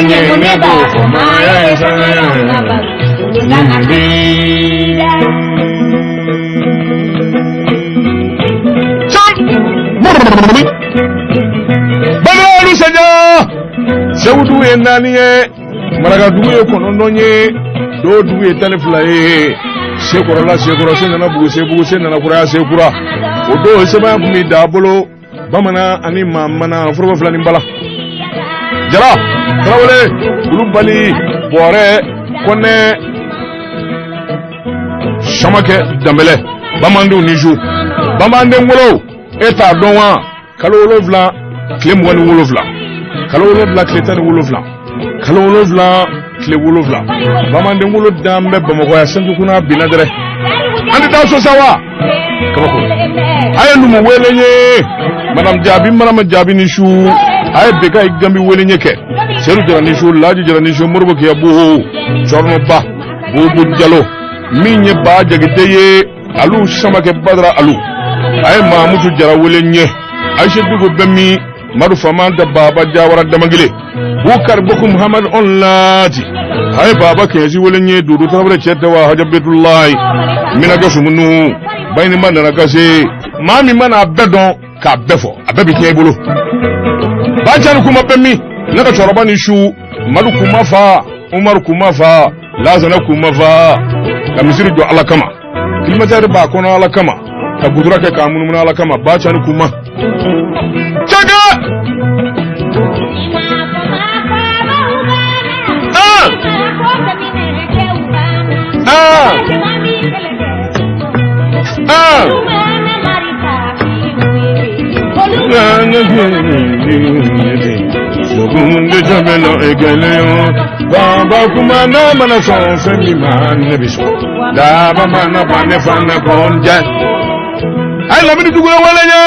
ɲɛ ne b'o fɔ maaya ye sangaya Bamanan saja Segu dugu ye naani ye Marakadugu ye 9 ye Dodugu ye 12 ye Sekɔrɔla Sekɔrɔ se nana Buguse Buguse nana kuraya Sekura o don sebaya tun bɛ da bolo bamanan ani mamana foroko fila ni bala jara tarawele kulubali bɔrɛ kɔnɛ samakɛ danbɛlɛ bamandenw ni su bamanden wolo e t'a dɔn wa kalo 7 tile 27 kalo 7 tile 17 kalo 7 tile 7 bamanden wolo dan bɛ bamakɔ yan sanjikuna binna dɛrɛ an tɛ taa so sa wa kabako a ye numu wele n ye madame jaabi marama jaabi ni su a ye beka ye gambi wele n ye kɛ sedu jara ni su laji jara ni su moribo kiyabu cɔrɔnɔba bubu jalo min ye ba jagite ye alu samakɛ badara alu a ye mamutu jara wele n ye ayise dugu bɛ min madu famanta baba jawara damagile bukari boku muhamadu on laati a ye baba kɛnsi wele n ye dudu tarawele cɛ tɛ wa haja betulayi minakɛ sumunu bayinima nana ka se maa min mana a bɛɛ dɔn k'a bɛɛ fɔ a bɛɛ bɛ tiɲɛ i bolo bacani kuma bɛ min ne ka cɛkɔrɔba ni su madu kuma fa umaru kuma fa lazana kuma fa ka misiri jɔ ala kama climatiseur b'a kɔnɔ ala kama ka gudura kɛ k'a munumunu ala kama bacani kuma cɛkɛ ah ah ah Baba kuma n'a mana sɔn fɛn min ma ne bɛ sɔn daba mana ban ne fana kɔnjɛ a ye lamini dugu ye wele ye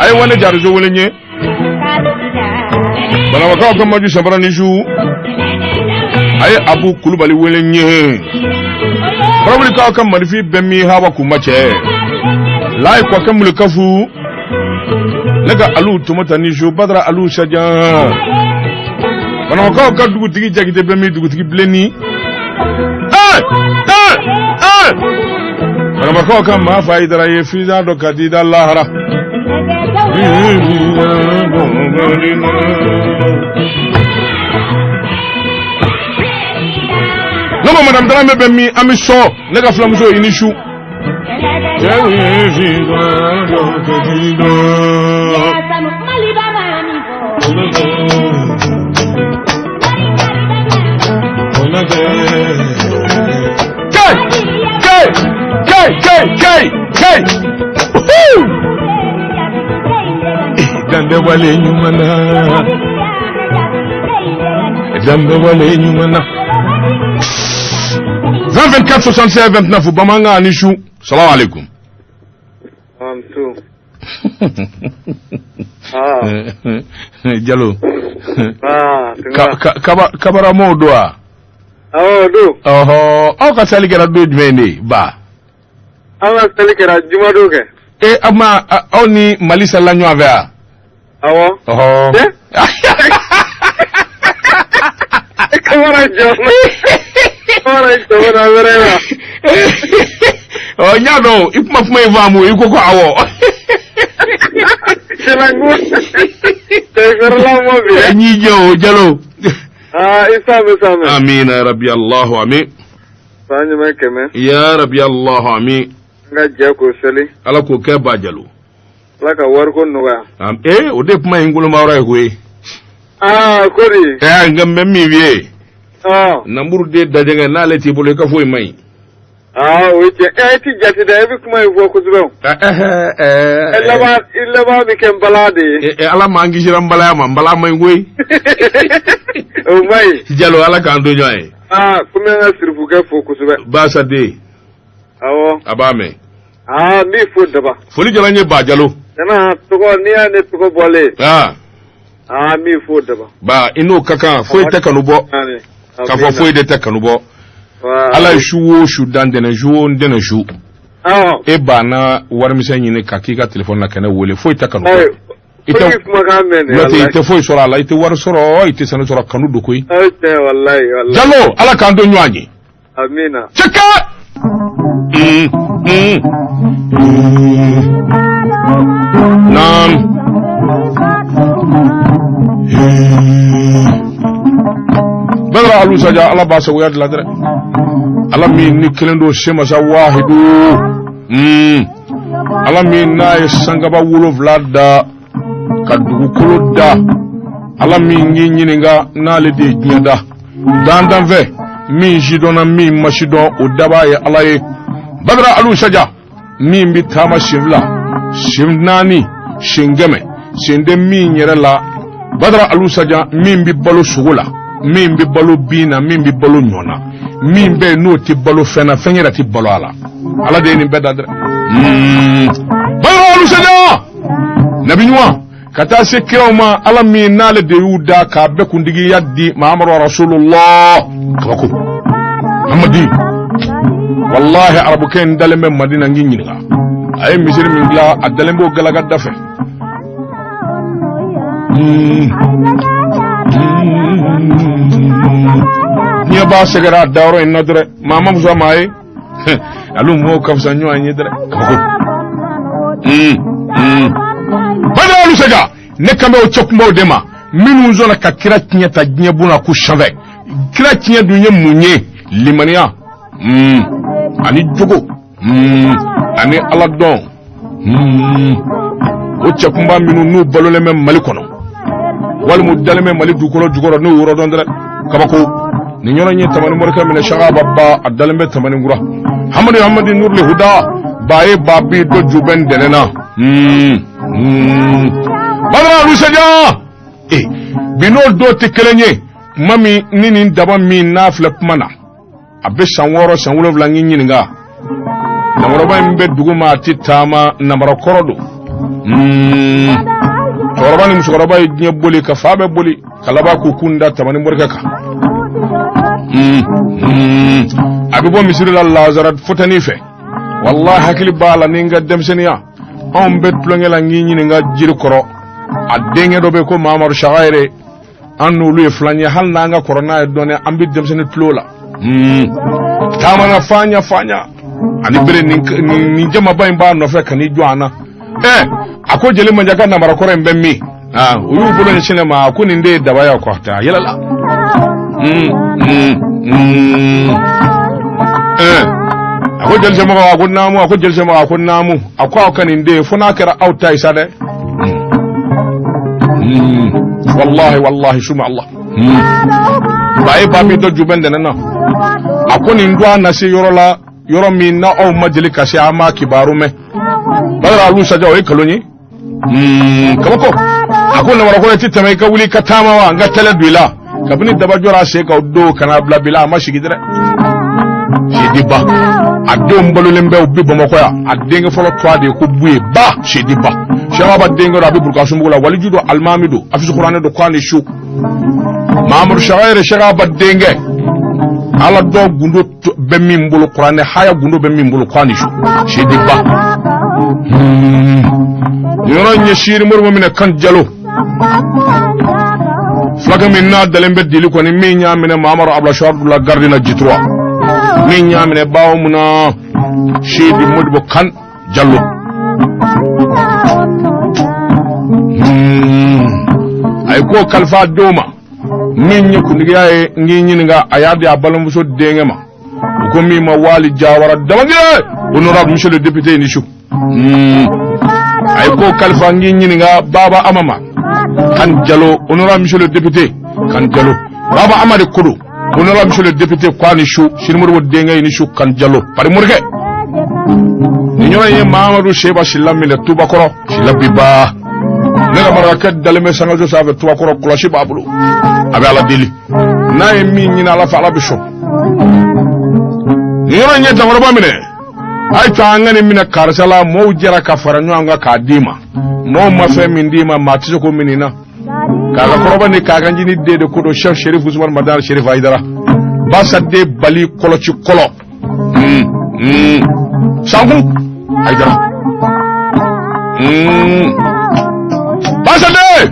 a ye wale jariso wele ye Banabakaw ka maju sabara ni su a ye abu kulubali wele n ye barawulikaw ka marifin bɛ min hawa kuma cɛ layi kɔkɛ mulikafu ne ka alu tomota ni su badara alu sajan banabakaw ka dugutigi jakite bɛ min dugutigi bilenni Banabakaw ka maa fa i dara ye fisa dɔ ka di da lahara ne ko madame Dramé bɛ min an bɛ sɔn ne ka filamuso i ni su Danbewale ɲuman na danbewale ɲuman na 20 24 76 29 bamanankan ni su salamu aleykum Jalo kabaramaw don wa don ɔhɔ aw ka sali kɛra don jumɛn de ba an ka sali kɛra jumadon kɛ e aw ma aw ni mali salila ɲɔgɔn fɛ wa awɔ ɔhɔ kamara jɔ kamara jɔ na wɛrɛ la ɔ n y'a dɔn i kuma kuma in faamu i ko ko awɔ silanku tɛfɛrɛla ma bi n y'i jɛ o jalo aa i sanbɛ sanbɛ amina rabi allahu amin san ɲuman kɛmɛ ya rabi allahu amin n ka jɛ k'o seli ala k'o kɛ ba jalo ala ka wariko nɔgɔya ee o de ye kuma in koloma yɔrɔ ye koyi aa ko di ɛɛ nka n bɛ min f'i ye ɔ namuru den dajɛngɛ n'ale t'i bolo i ka foyi man ɲi aa o ye tiɲɛ ɛ i ti jate dɛ i bɛ kuma in fɔ kosɛbɛ o i laban i laban bɛ kɛ nbala de ye ala m'an kisira nbalaya ma nbala man ɲi koyi o man ɲi jalo ala k'an to ɲɔgɔn ye aa komi an ka sirifukɛ fo kosɛbɛ baasa den awɔ a b'a mɛn aa n b'i fo daba foli diyara n ye ba jalo nana tɔgɔ n'i y'a ne tɔgɔ bɔlen aa aa n b'i fo daba ba i n'o ka kan foyi tɛ kanu bɔ k'a fɔ foyi de tɛ kanu bɔ ala ye su o su dan ntɛnɛn su o ntɛnɛn su e banna warimisɛn ɲini ka k'i ka telefɔni na ka ne wele foyi tɛ kanu bɔ I tɛ kumakan mɛn n'o tɛ i tɛ foyi sɔrɔ a la, i tɛ wari sɔrɔ, i tɛ sanu sɔrɔ, kanu don koyi. Tiɲɛ, walayi, walayi. Jalo, Ala k'an to ɲɔgɔn ye. Amina. Cɛkɛ. Naam. Badara Alu Saja, Ala b'a sagoya dilan dɛ. Ala min ni kelen don, semasa wahidu. Ala min n'a ye sankaba 7 da ka dugukolo da, Ala min k'i ɲininka n'ale de ye diɲɛ da, dandanfɛ min sidɔnna, min ma sidɔn, o dabaa ye Ala ye. Badara Alu Saja, min bɛ taama sen 2, sen 4, sen 100, sen tɛ min yɛrɛ la. Badara Alu Saja, min bɛ balo sogo la, min bɛ balo bin na, min bɛ balo ɲɔ na, min bɛ yen n'o tɛ balo fɛn na, fɛn yɛrɛ tɛ balo a la, Ala de ye nin bɛɛ da dɛ. Badara Alu Saja, nabi ɲuman ka taa se kiraw ma, Ala min n'ale de y'u da k'a bɛɛ kuntigiya di Mahamadu Rasulullah. Kabako Hamadi, walahi, arabukɛ in dalen bɛ Madina, n k'i ɲininka, a ye misiri min dilan, a dalen b'o galaga da fɛ. Diɲɛ b'a sɛgɛrɛ a dayɔrɔ in na dɛrɛ, maa ma fusa maa ye, alu mɔgɔw ka fisa ɲɔgɔn ye dɛrɛ. Kabako Badara Alu Saja, ne kan bɛ o cɛ kunbaw de ma minnu sɔnna ka kira tiɲɛ ta diɲɛ bon na ko sanfɛ. Kira tiɲɛ dun ye mun ye? Limaniya ani jogo ani Ala dɔn. O cɛkunba minnu n'u balolen bɛ Mali kɔnɔ walima u dalen bɛ Mali dugukolo jukɔrɔ, n'u yɔrɔ dɔn dɛrɛ. Kabako, nin yɔrɔ in ye Tamani morikɛ minɛ, Sagaba ba, a dalen bɛ Tamani kura. Hamadu Hamadi Nuruli Huda ba ye ba bi dɔ ju bɛ ntɛnɛn na. Badara Alu Saja, bi n'o dɔw tɛ kelen ye. Kuma min ni nin daba min n'a filɛ kuma na, a bɛ san 6, san 7, n k'i ɲininka, namaraba in bɛ dugu ma, a tɛ taama, namara kɔrɔ don. Cɛkɔrɔba ni musokɔrɔba ye diɲɛ boli ka fa bɛɛ boli ka laban k'u kun da Tamani morikɛ kan. A bɛ bɔ misiri la lazara futɛni fɛ. Walahi, hakili b'a la ni n ka denmisɛnninya, anw bɛ tulonkɛ la, n k'i ɲininka jiri kɔrɔ, a denkɛ dɔ bɛ ko Mamadu Sagayere, an n'olu ye filan ye, hali n'an ka kɔrɔ n'a ye dɔɔnin, an bɛ denmisɛnnin tulo la taamana faɲa faɲa ani bere, nin jamaba in b'a nɔfɛ ka n'i jɔ an na. A ko jeli manja ka namarakɔrɔ in bɛ min? U y'u bolo ɲɛsin ne ma, a ko nin de ye daba ye. Ko a yɛlɛla. A ko jeli sɛmɔgɔ, a ko naamu. A ko jeli sɛmɔgɔ, a ko naamu. A ko aw ka nin den, fo n'a kɛra aw ta ye sa dɛ. Wallahi, wallahi, suma Allah ba ye ba min dɔ ju bɛ ntɛnɛn na. A ko nin don a na se yɔrɔ la, yɔrɔ min na aw ma deli ka se, an m'a kibaru mɛn. Badara Alu Saja, o ye nkalon ye. Kabako, a ko namarakɔrɔ tɛ tɛmɛ i ka wuli ka taama wa, n ka tɛlɛ don i la. Kabini daba jɔra a sen kan o don ka n'a bila bi la, a ma sigi dɛ. Sidi Ba, a denw balolen bɛ, u bɛ Bamakɔ yan. A denkɛ fɔlɔ tɔgɔ de ye ko Buye Ba Sidi Ba. Sɛba denkɛ don, a bɛ Burukasumbugu la, waliju don, alimami don, afisi kuranɛ don, k'a ni su. Mahamadu Sagayere, Sɛba denkɛ, Ala dɔn gundo bɛ min bolo, kuranɛ haya gundo bɛ min bolo, k'a ni su, Sidi Ba. Nin yɔrɔ in ye Siri Moribo minɛ kan Jalo, fulakɛ min n'a dalen bɛ deli kɔni, min y'a minɛ Mamadu Abdullah la garde na Jitura, min y'a minɛ bawo mun na, Sidi Modibo kan Jalo. A ye ko kalifa denw ma, min ye kuntigiya ye, n k'i ɲininka, a y'a di a balimamuso denkɛ ma, u ko min ma Wali Jawara Damagɛ, honorable monsieur le député ni su. A ye ko kalifa, n k'i ɲininka, Baba Ama ma kan Jalo, honorable monsieur le député kan Jalo. Baba Ama de ko don, honorable monsieur le député, ko a ni su. Sinimoribo denkɛ ni su kan Jalo pari morikɛ. Nin yɔrɔ in ye Mamadu Seba Sila minɛ Tubakɔrɔ Sila Biba. Ne ka marakakɛ dalen bɛ sangaso sanfɛ Tubakɔrɔ, kɔlɔsi b'a bolo, a bɛ Ala deli, n'a ye min ɲini Ala fɛ, Ala bɛ sɔn. Nin yɔrɔ in ye dankɔrɔba minɛ, a ye to an ka nin minɛ karisa la, mɔɔw jɛra ka fara ɲɔgɔn kan k'a d'i ma, mɔɔw ma fɛn min d'i ma, maa tɛ se k'o minɛ i na. K'a ka kɔrɔba ni k'a ka ncinin den de ko don, Cheikh Sherif Usman Madani Sherif Hayidara basa den bali kɔlɔci kɔlɔ sankun Hayidara. Alibasa de,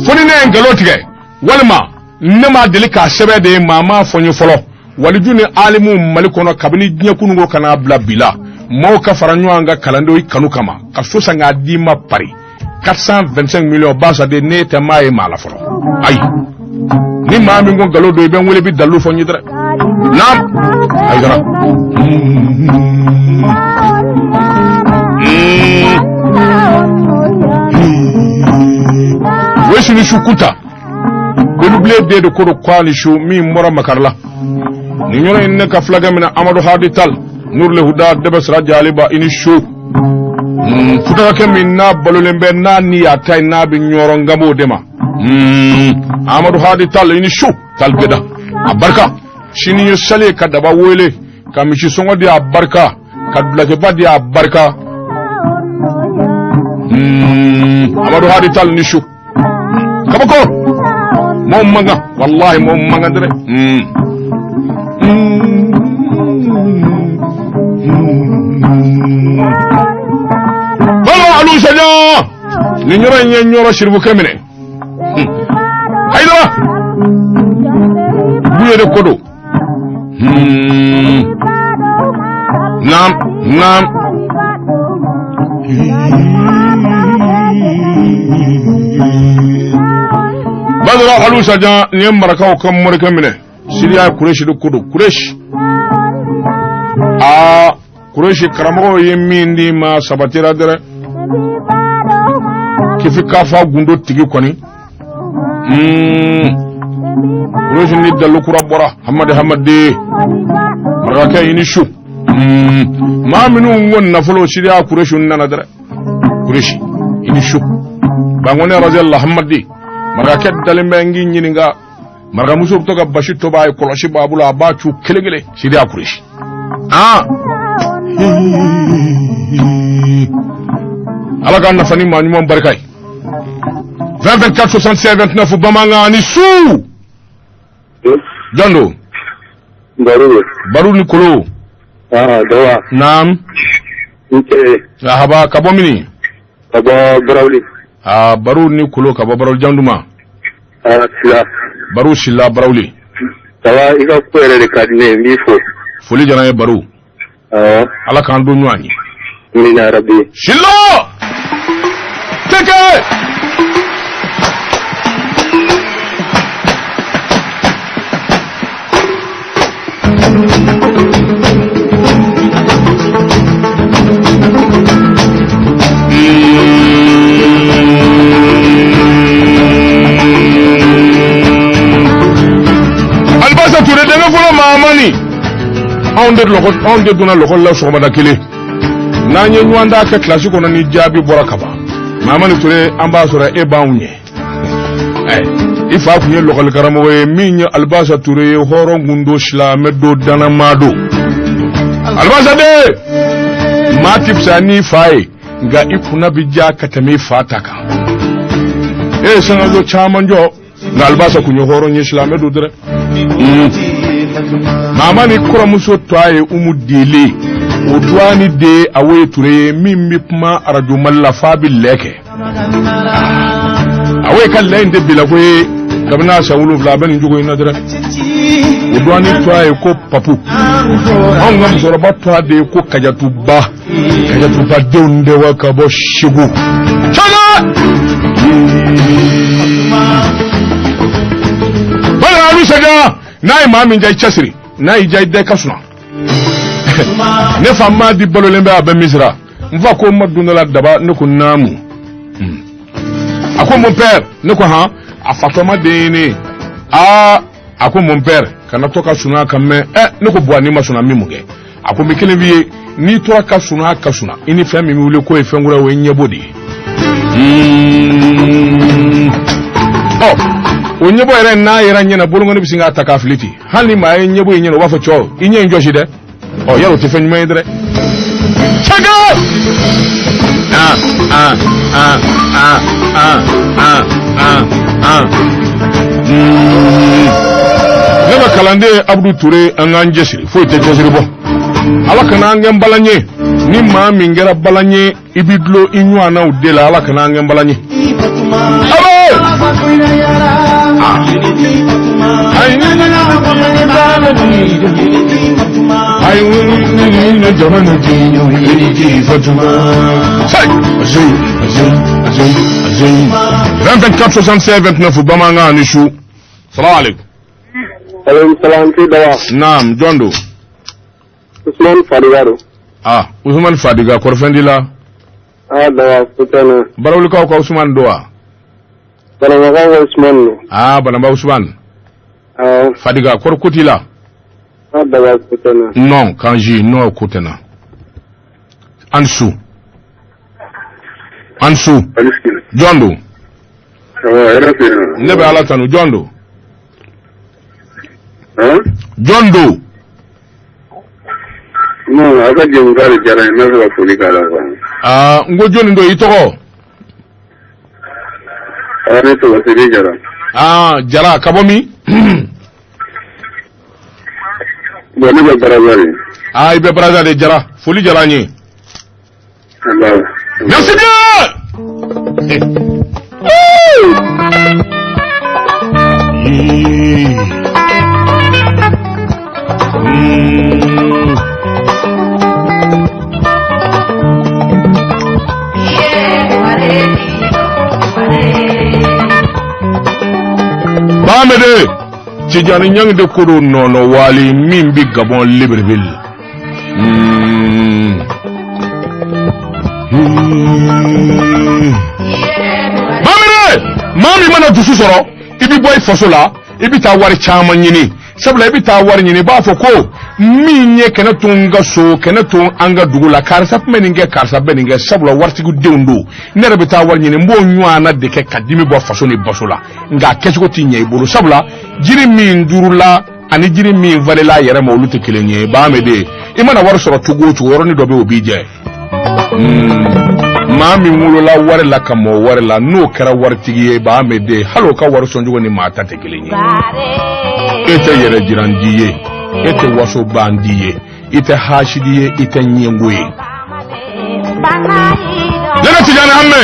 fo ni ne ye nkalon tigɛ walima ne m'a deli k'a sɛbɛn de ye, maa m'a fɔ n ye fɔlɔ. Waliju ni alimu Mali kɔnɔ, kabini diɲɛ kununko ka n'a bila bi la, maaw ka fara ɲɔgɔn kan kalandenw i kanu kama ka so san k'a d'i ma Paris 425 millions. Basa de, ne tɛ maa ye maa la fɔlɔ. Ayi, ni maa min ko nkalon don, i bɛ n wele, i bɛ dalilu fɔ n ye dɛrɛ. Naam, Hayidara. Wesu ni su kuta Belubilen den de ko don ko a ni su min bɔra Makarila nin yɔrɔ in. Ne ka fulakɛ minɛ, Amadu Hadi Tal Nurule Huda dɛbɛ sira jaliba, i ni su. Futakakɛ min n'a balolen bɛ, n'a ni y'a ta ye, n'a bɛ ɲɔrɔ, n kan b'o de ma. Amadu Hadi Tal, i ni su. Tal Geda a barika. Sini ye sali ye, ka daba wele ka misi sɔngɔ di, a barika, ka dulakɛba di, a barika. Amadu Hadi Tal ni su. Kabako mɔɔ man kan, walahi mɔɔ man kan dɛrɛ. Balo alu saja, nin yɔrɔ in ye ɲɔrɔ siribukɛ minɛ. Hayidara Buye de ko don. Naam, naam. Badara Alu Sajan, nin ye marakaw ka morikɛ minɛ. Siriya Kuresi de ko don. Kuresi, aa Kuresi, karamɔgɔw ye min d'i ma sabatira dɛrɛ. Kifi kafa gundo tigi kɔni. Kuresi ni dalu kura bɔra. Hamadi hamadi, marakakɛ, i ni su. Maa minnu ko nafolo, Siriya Kuresi nana dɛrɛ. Kuresi, i ni su. Bangone radiallahu hamadi, marakakɛ dalen bɛ n k'i ɲininka. Marakamuso bɛ to ka basi tobi a ye, kɔlɔsi b'a bolo, a b'a cu kelen kelen. Siriya Kuresi, aa Ala ka nafa ni maa ɲuman barika ye. 20 24 65 29. Bamanankan ni su. Jɔn don? Baru. Baru ni kolo. Ah, dawa. Naam. N cɛ. Ahaba, ka bɔ mini? Ka bɔ Barawuli. Aa Baru ni kolo ka bɔ Barawuli, janduma. Ah, Sila. Baru Sila, Barawuli. Dawa, i ka ko yɛrɛ de ka di ne ye, n b'i fo. Foli diyara n ye, Baru. Awɔ. Ala k'an don ɲɔgɔn ye. Amina rabi. Sila tɛkɛ. Alibasa Ture denkɛ fɔlɔ Mahamani, anw de lɔgɔ, anw de donna lɔkɔli la sɔgɔmada kelen, n'an ye ɲɔgɔn da kɛ kilasi kɔnɔ, ni jaabi bɔra ka ban, Mahamani Ture, an b'a sɔrɔ e b'anw ɲɛ. I fa tun ye lɔkɔli karamɔgɔ ye min ye Alibasa Ture ye, hɔrɔn kun don, silamɛ don, danamaa don. Alibasa de, maa ti fisaya n'i fa ye, nka i kunna bi diya ka tɛmɛ i fa ta kan. E ye sangaso caman jɔ, nka Alibasa kun ye hɔrɔn ye, silamɛ don dɛrɛ. Mahamani kɔrɔmuso tɔgɔ ye Umu Dele, o dɔgɔnin de ye Awoye Ture ye, min bɛ kuma arajo Mali la f'a bɛ lɛ kɛ. Awoye ka lɛ in tɛ bila ko ye, kabini a san 7 a bɛ nin cogo in na dɛrɛ. O dɔgɔnin tɔgɔ ye ko Papu. Anw ka musokɔrɔba tɔgɔ de ye ko Kajatuba. Kajatuba denw de wa ka bɔ Segu. Caga! Bala alu saja, n'a ye maa min diya, i cɛsiri, n'a y'i diya, i da i ka suna. Ne fa maa di balolen bɛ, a bɛ Misira. N fa ko n ma don dɔ la, daba, ne ko naamu. A ko mon père, ne ko han. A fatɔma den ye ne ye. Aa, a ko mon père, kana to ka sunɔgɔ ka mɛn. Ɛ, ne ko buwa, n'i ma sunɔgɔ, n bɛ mun kɛ? A ko n bɛ kelen f'i ye, n'i tora ka sunɔgɔ ka sunɔgɔ, i ni fɛn min bɛ wuli k'o ye fɛn kura ye, o ye ɲɛbɔ de ye. Ɔ, o ɲɛbɔ yɛrɛ, n'a yɛrɛ ɲɛna, bolonkɔni bɛ sin k'a ta k'a fili ten. Hali ni maa ye ɲɛbɔ in ɲɛna, o b'a fɔ cɔ, i ɲɛ in jɔsi dɛ. Ɔ, yala o tɛ fɛn ɲuman ye dɛrɛ. Cɛkɛ! Ah, ah, ah, ah, ah, ah, ah, ah. Ne ka kalanden Abudu Ture, an k'an cɛsiri, foyi tɛ cɛsiri bɔ. Ala kana an kɛ balan ye. Ni maa min kɛra balan ye, i b'i dulon i ɲɔgɔnnaw de la. Ala kana an kɛ balan ye. Vingt 24 76 29 bamanankan ni su. Salamu alaikum. Aleykum salaam ti dawa. Naam, jɔn don? Usman Fadiga don. Ah, Usman Fadiga, kɔrɔfɛndi la. Ah, dawa ko tɛ na. Barawulikaw ka Usman don wa? Banamakaw ka Usman don. Ah, Banamba Usman. Awɔ. Fadiga, kɔrɔ ko t'i la? Ah, dawa ko tɛ na. Non, Kanji, non, ko tɛ na. An su. An su. Jɔn don? Ne bɛ Ala tanu, jɔn don? Jɔn don? Non, a ka jɛmukan de diyara n ye, n b'a fɛ ka foli k'a la quoi. Aa, n ko jɔnni don, i tɔgɔ? Ah, ne tɔgɔ Sidi Jara. Aa, Jara, ka bɔ min? Bon, ne bɛ Brazza de. Aa, i bɛ Brazza de, Jara. Foli diyara n ye. Merci bien. Bamede Tijani Ɲangi de ko don nɔnɔ wali min bɛ Gabon Libreville. Bamede maa min mana dusu sɔrɔ i bɛ bɔ i faso la i bɛ taa wari caman ɲini sabula i bɛ taa wari ɲini i b'a fɔ ko min ye kɛnɛ to n ka so kɛnɛ to an ka dugu la karisa tun bɛ nin kɛ karisa bɛ nin kɛ sabula waritigi denw don ne yɛrɛ bɛ taa wari ɲini n b'o ɲɔgɔnna de kɛ ka dimi bɔ faso ni baso la nka a kɛcogo tɛ ɲɛ i bolo sabula jiri min durula ani jiri min falenla a yɛrɛ ma olu tɛ kelen ye Bamede i mana wari sɔrɔ cogo o cogo yɔrɔnin dɔ bɛ yen o b'i jɛ maa min wolola wari la ka mɔ wari la n'o kɛra waritigi ye Bamede hali o ka wari sɔncogo ni maa ta tɛ kelen ye e tɛ yɛrɛ jirandi ye e tɛ waso bandi ye i tɛ hasidi ye i tɛ ɲɛngo ye ne ka Tijani Amɛ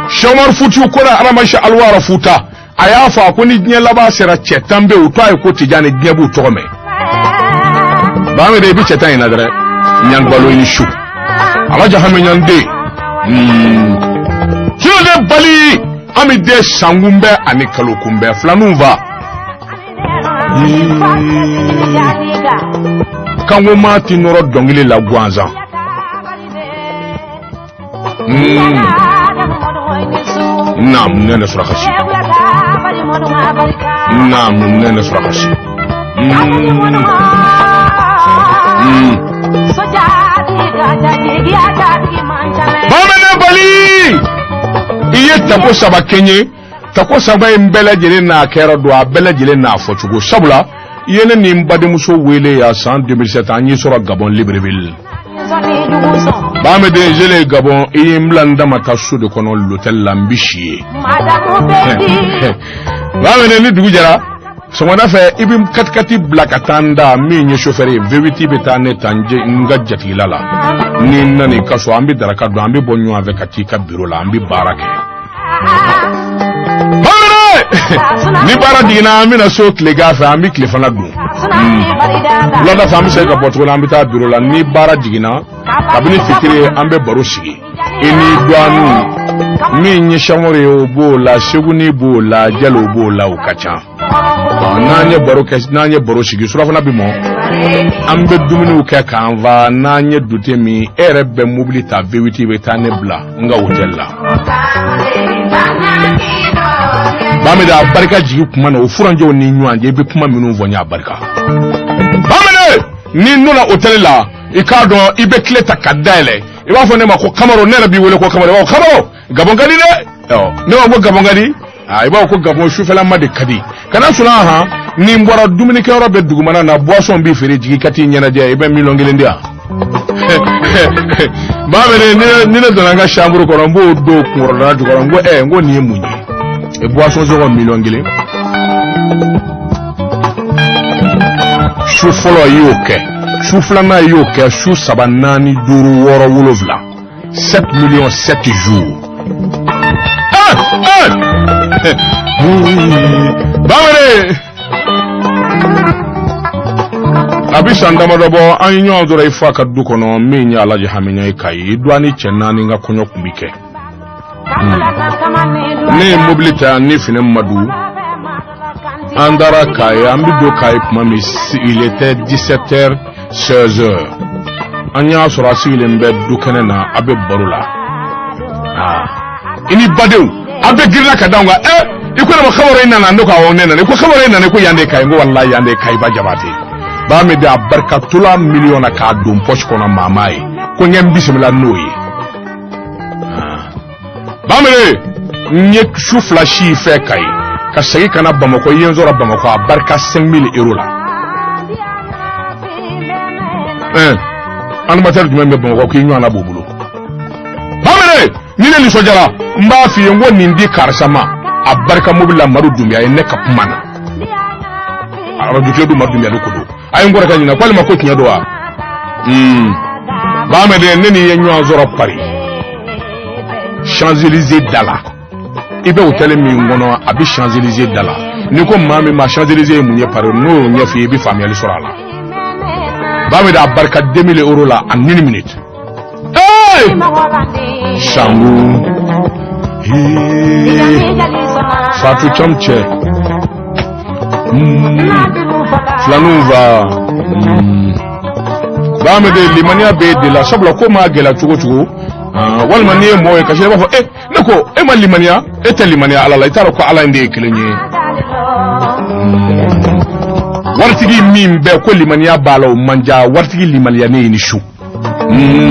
Sɛkumaru Futiyu ko la Aramasi Aluwara Futa a y'a fɔ a ko ni diɲɛ laban sera cɛ tan bɛ yen u t'a ye ko Tijani diɲɛ b'u tɔgɔ mɛn Bamede i bɛ cɛ tan in na dɛrɛ ɲangbalo i ni su Alaji Hame ɲanden Sinode Bali an bɛ den sankunbɛn ani kalokunbɛn filaninw fa kanko maa ti nɔrɔ dɔnkili la gansan naam nɛnɛ surakasi naam nɛnɛ surakasi Bamene Bali i ye tako saba kɛ n ye tako saba in bɛɛ lajɛlen n'a kɛra don a bɛɛ lajɛlen n'a fɔcogo sabula i ye ne ni n badenmuso wele yan san 2007 an y'i sɔrɔ Gabon Libreville Bamede zele Gabon i ye n bila n dama ta so de kɔnɔ l'hôtel la n bi si yen Bamede ni dugu jɛra sɔgɔmada fɛ i bɛ katikati bila ka taa n da min ye chauffeur ye V8 bɛ taa ne ta n ka jatigila la ni n nana i ka so an bɛ daraka dun an bɛ bɔ ɲɔgɔn fɛ ka t'i ka bureau la an bɛ baara kɛ ni baara jiginna an bɛna so tilegan fɛ an bɛ tilefana dun wulada fɛ an bɛ segin ka bɔ tuguni an bɛ taa biro la ni baara jiginna kabini fitiri an bɛ baro sigi i ni dɔgɔninw min ye samori ye o b'o la seguni b'o la jalo b'o la o ka ca n'an ye baro kɛ n'an ye baro sigi surafana bi mɔ an bɛ dumuniw kɛ k'an fa n'an ye dute min e yɛrɛ bɛ mobili ta V8 bɛ taa ne bila n ka hôtel la Bamede a barika jigi kuma na o furanjɛw ni ɲɔgɔn cɛ i bɛ kuma minnu fɔ n ye a barika Bamede n'i nana hôtel la i k'a dɔn i bɛ clé ta ka dayɛlɛ i b'a fɔ ne ma ko Kamaro ne yɛrɛ b'i wele ko Kamaro i b'a fɔ Kamaro Gabon ka di dɛ ne b'a fɔ ko Gabon ka di i b'a fɔ ko Gabon sufɛlama de ka di kana sɔrɔ a han ni n bɔra dumunikɛyɔrɔ bɛ dugumana na boisson bɛ feere jigin ka t'i ɲɛnajɛ i bɛ miliyɔn kelen di yan Bamede ni ne donna n ka chambre kɔnɔ n b'o don kunkɔrɔdonna jukɔrɔ n ko ɛ n ko nin ye mun ye boisson sɔngɔ miliyɔn kelen su fɔlɔ i y'o kɛ su filanan i y'o kɛ su saba naani duuru wɔɔrɔ wolonwula 7 millions 7 jours. Bamere a bɛ san damadɔ bɔ, an ye ɲɔgɔn sɔrɔ i fa ka du kɔnɔ min ye Alaji Hamiɲa ye Kayi. I dɔgɔnin cɛ naani ka kɔɲɔ tun bɛ kɛ. Ne ye mobili ta ni finɛ Madu, an taara Kayi. An bɛ don Kayi tuma min, il était 17 heures, 16 heures. An y'a sɔrɔ a sigilen bɛ du kɛnɛ na, a bɛ baro la. Aa, i ni badenw, a bɛ girinna ka da n kan. Ɛ, i ko ne ma Kabaro, i nana? Ne ko awɔ, ne nana. I ko Kabaro, i nana? I ko yan de ye Kayi? N ko walayi, yan de ye Kayi. Ba Jabate b'a min de, a barika tola miliyɔn na k'a don poche kɔnɔ, maa m'a ye ko n ye n bisimila n'o ye. Bamere, n ye su 2 si fɛ Kayi ka segin ka na Bamakɔ. I ye n sɔrɔ Bamakɔ, a barika 5000 euros la. Ɛn, animateur jumɛn bɛ Bamakɔ k'i ɲɔgɔnna b'o bolo? Bamere, ni ne nisɔndiyara, n b'a f'i ye, n ko nin di karisa ma, a barika mobili la. Madu Dunbiya ye ne ka kuma na arajo Kiledu. Madu Dunbiya de ko don. A ye n kɔrɔkɛ ɲininka k'ale ma ko tiɲɛ don wa. Bamere, ne n'i ye ɲɔgɔn sɔrɔ Paris, Champs-Élysées da la. I bɛ hôtel min kɔnɔ, a bɛ Champs-Élysées da la. N'i ko maa min ma Champs-Élysées ye mun ye Paris, n'o y'o ɲɛf'i ye, i bɛ faamuyali sɔrɔ a la. Bamere, a barika 2000 euros la en une minute. Hey! Sango Fatou Thiam cɛ filaninw va. Bamede, limaniya bɛ de la, sabula ko maa gɛlɛya cogo cogo, walima n'i ye mɔgɔ ye kasi, i b'a fɔ e ne ko e ma limaniya, e tɛ limaniya Ala la, i t'a dɔn ko Ala in de ye kelen ye. Waritigi min bɛ ko limaniya b'a la, o man ca. Waritigi limaniya ne ye ni su.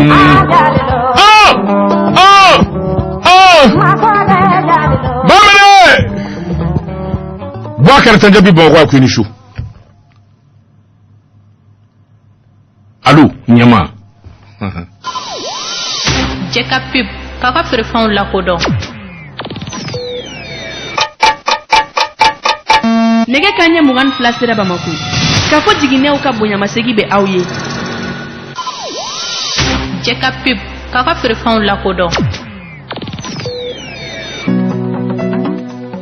Ah! Ah! Ah! Bamene! Bɔ a kɛrɛfɛ bi Bamakɔ ko i ni su. Alo, ɲɛma. Jɛka Pub k'aw ka feerefɛnw lakodɔn. Nɛgɛ ka ɲɛ 22 sera Bamako k'a fɔ jiginɛw ka bonyamasegi bɛ aw ye. Jɛka Pub k'aw ka feerefɛnw lakodɔn.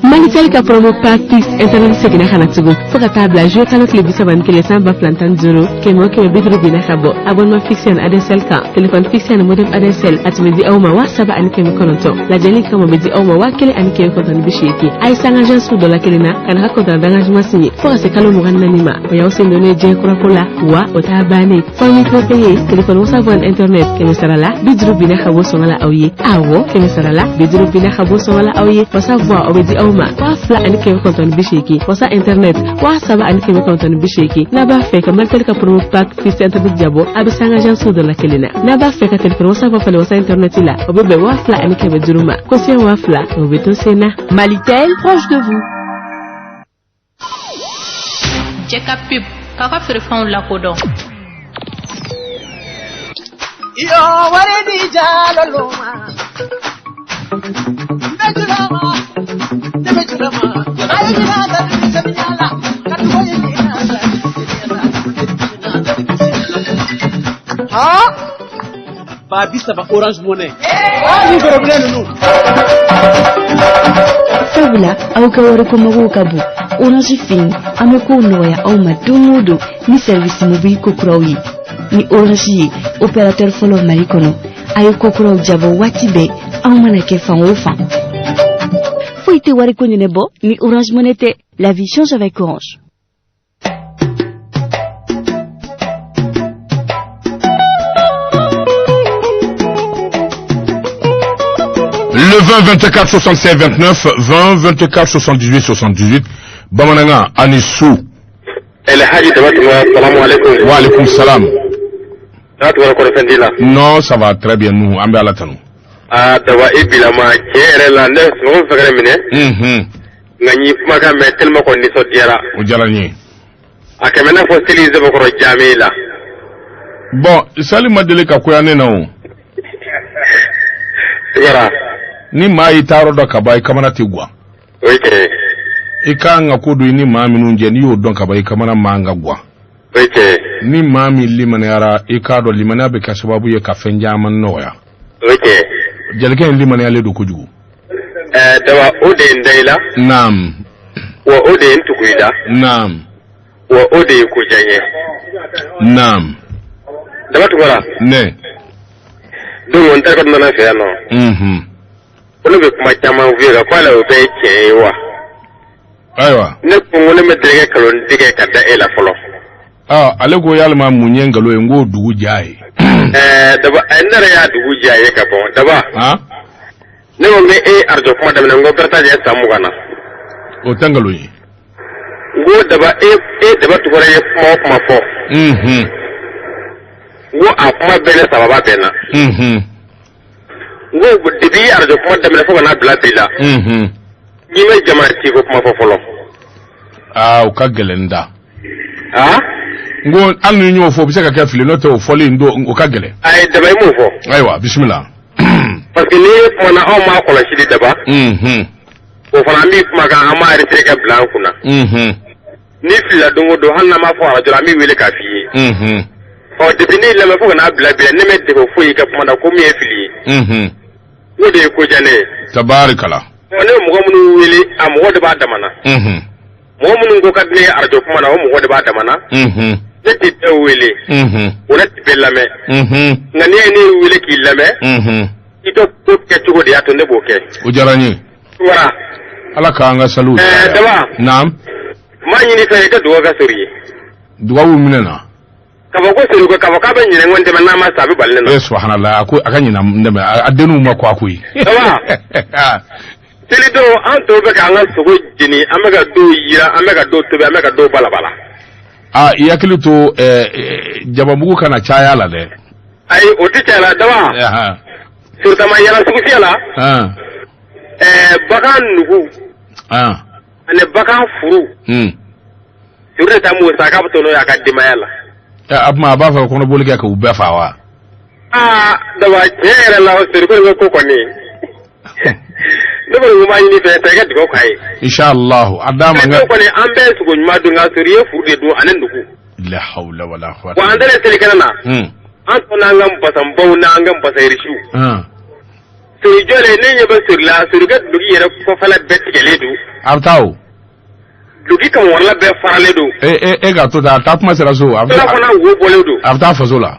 Malitel ka promo pack fixe internet seginna ka na tugun fo ka taa bila juillet kalo tile 31 san 2015. 100 150 binna ka bɔ abonnement fixe ani ADSL kan. Téléphone fixe ani modem ADSL, a tun bɛ di aw ma 3900. Lajɛli kama, bɛ di aw ma 1980. A ye sanga agence dɔ la kelen na ka na ka contrat d'engagement signé fo ka se kalo 24 ma. O y'aw sen donnen diɲɛ kurako la wa. O t'a bannen. Formule prépayé téléphone, WhatsApp ani internet, 100 sara la, 50 binna ka bɔ sɔngɔ la aw ye. Awɔ, 100 sara la, 50 binna ka bɔ sɔngɔ la aw ye. WhatsApp voix, o bɛ di aw ma 2980. WhatsApp internet, 3980. N'a b'a fɛ ka Malitel ka promo pack fixe internet jabɔ, a bɛ sanga agence dɔ la kelen na. N'a b'a fɛ ka téléphone WhatsApp falen WhatsApp internet la, o bɛ bɛn 2500 ma. Ko siyɛn 2000, o bɛ to sen na. Malitel, proche de vous. Jɛka Pub k'aw ka feerefɛnw lakodɔn. Yo wari di jalo ma mbejulama debejulama ayina da saminyala katuwa yina da ha ba 30 Orange Money ni gɔrɔbinɛ ninnu. Sabula aw ka wariko magow ka bon, Orange fɛ yen, an bɛ kow nɔgɔya aw ma don o don ni service mobile ko kuraw ye. Ni Orange ye opérateur fɔlɔ Mali kɔnɔ, a ye ko kuraw jabɔ waati bɛɛ, aw mana kɛ fan o fan. Foyi tɛ wariko ɲɛnabɔ ni Orange Money tɛ. La vie change avec Orange. Le 20 24 65 29, 20 24 78 78. Bamanankan ani su. El Hadji Daba, salam alaikum. Wa alaikum salam. Ça va, kɔrɔfɛn la? Non, ça va très bien, nous, an bɛ Ala tanu. Aa Daba, i bilama tiɲɛ yɛrɛ la, ne sunɔgɔ bɛ fɛ ka ne minɛ. Nka n y'i kumakan mɛn tellement ko nisɔndiyara. O diyara n ye. A kɛmɛ n'a fɔ seli sɛbɛkɔrɔ jaame la. Bon, sali ma deli ka koya ne na o. Sigara. Ni maa y'i taayɔrɔ dɔn ka ban, i kamana tɛ guwan. O ye tiɲɛ ye. I kan ka ko don i ni maa minnu jɛ, n'i y'o dɔn ka ban, i kamana man ka guwan. O ye tiɲɛ ye. Ni maa min limaniyara, i k'a dɔn limaniya bɛ kɛ sababu ye ka fɛn caman nɔgɔya. O ye tiɲɛ ye. Jelikɛ in limaniyalen don kojugu. Daba, o de ye n da i la. Wa o de ye n tugu i la. Wa o de ye ko diya n ye. Daba Tunkara. Ne. Donc n terikɛ dɔ nana n fɛ yan nɔ. Ko ne bɛ kuma caman f'u ye ko ale o bɛɛ ye tiɲɛ ye wa? Ayiwa. Ne ko n ko ne ma deli ka nkalon tigɛ ka da e la fɔlɔ. Ale ko yalima mun ye nkalon ye, n k'o dugu diya ye. Daba, ne yɛrɛ y'a dugu diya ye ka bɔn Daba. Ne ko n bɛ e arajo kuma daminɛ, n ko bɛrɛ t'a jɛ san 20 na. O tɛ nkalon ye. N ko Daba, e Daba Tunkara ye kuma o kuma fɔ. N ko a kuma bɛɛ ni sababa bɛn na. N ko depuis i ye arajo kuma daminɛ fo ka n'a bila bi la. N'i ma jamana ci ko kuma fɔ fɔlɔ. Aa, o ka gɛlɛn da. N ko hali ni n y'o fɔ, o bɛ se ka kɛ fili, n'o tɛ o fɔli in don, o ka gɛlɛn. Ayi Daba, i m'o fɔ. Ayiwa, bisimila. Parce que n'i ye kuma na, anw m'a kɔlɔsi de Daba. O fana an b'i kuma kan, an m'a enregistré ka bila an kunna. N'i filila don o don, hali n'an m'a fɔ arajo la, an b'i wele k'a f'i ye. Ɔ, depuis ne y'i lamɛn fo ka n'a bila bi la, ne ma défaut foyi i ka kuma na ko min ye fili ye. O de ye ko diya ne ye. Tabarikala. Ɔ, ne bɛ mɔgɔ minnu wele, a mɔgɔ de b'a dama na. Mɔgɔ minnu ko ka di ne ye arajo kuma na, o mɔgɔ de b'a dama na. Ne tɛ bɛɛ wele. O ne tɛ bɛɛ lamɛn. Nka n'i ye ne wele k'i lamɛn, i ka ko kɛcogo de y'a to ne b'o kɛ. O diyara n ye. Wara. Ala k'an ka saliw. Daba. Naam. N b'a ɲini fɛ i ka dugawu kɛ Sori ye. Dugawu minɛ na. K'a fɔ ko Sori ko k'a fɔ k'a bɛ ɲinɛ n dɛmɛ, n'a ma sa a bɛ bali ne na. Eh, subhanallah, a ko a ka ɲinɛ n dɛmɛ, a denninw ma ko a koyi. Daba. Selidon an tɔw bɛ k'an ka sogo jeni, an bɛ ka dɔw yiran, an bɛ ka dɔw tobi, an bɛ ka dɔw balabala. Aa, i hakili to jabamugu kana caya la dɛ. Ayi, o tɛ caya la Daba. Surutama yala sugufiyɛ la. Bagan nugu. Ani bagan furu. Sori de taa m'o san k'a bɛ to n'o ye a ka denbaya la. A tuma a b'a fɛ kɔnɔboli kɛ k'u bɛɛ faa wa? Aa Daba, tiɲɛ yɛrɛ la, Sori ko ko kɔni. Ne kɔni ko n b'a ɲini fɛ i ka dugawu k'a ye. Inshallah a d'a ma. Nka kɔni an bɛɛ sogo ɲuman dun, nka Sori ye furu de dun ani nugu. La hawla wala quwwata. Wa an taara selikɛnɛ na. An tɔ n'an ka basanbaw n'an ka basayirisiw. Sori jɔlen, ne ɲɛ bɛ Sori la, Sori ka duloki yɛrɛ kɔfɛla bɛɛ tigɛlen don. A bɛ taa o. Duloki kamakɔrɔla bɛɛ faralen don. E ka to tan, a taa kuma sera so. A fana wo bɔlen don. A bɛ taa faso la.